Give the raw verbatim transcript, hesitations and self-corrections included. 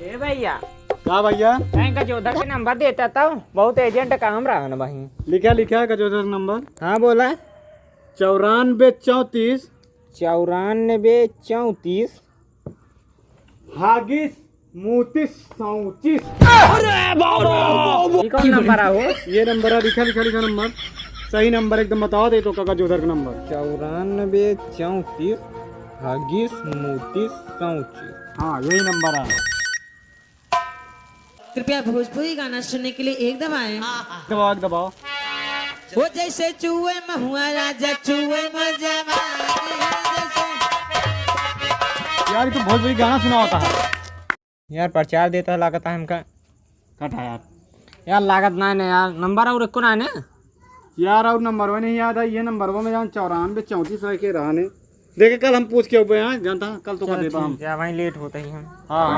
ए भैया। का भैया? कहीं गजोधर के नंबर देता तो बहुत urgent काम रहा न भाई। लिखा, लिखा गजोधर नंबर। हाँ, बोला। चौरानबे चौंतीस। चौरानबे चौंतीस। हागिस मूतिस सौंचिस। अरे बाबा! ये कौन नंबर है हो? ये नंबर है, लिखा, लिखा, लिखा नंबर। सही नंबर एकदम बतावा दे तो काका जोधर का नंबर। चौरानबे चौंतीस, हागिस मूतिस सौंचिस। हाँ, यही नंबर है। कृपया भोजपुरी गाना सुनने के लिए एक दबाएं। दबाओ, दबाओ। वो जैसे चुए महुआ राजा चुए मजा। यार, ये तो भोजपुरी गाना सुना होता है। यार, प्रचार देता है, लागत है हमका। कटा यार। यार, लागत ना है ना यार, नंबर और एको ना है ना। यार, और नंबर नहीं याद है, ये नंबर में जान चौरानबे चौंतीस रह के रहा ने। देखे, कल हम पूछ के हुए हैं, जानता है, कल तो कर चल, देता हम। ठीक है, वहीं लेट होता ही हम। हाँ, हाँ।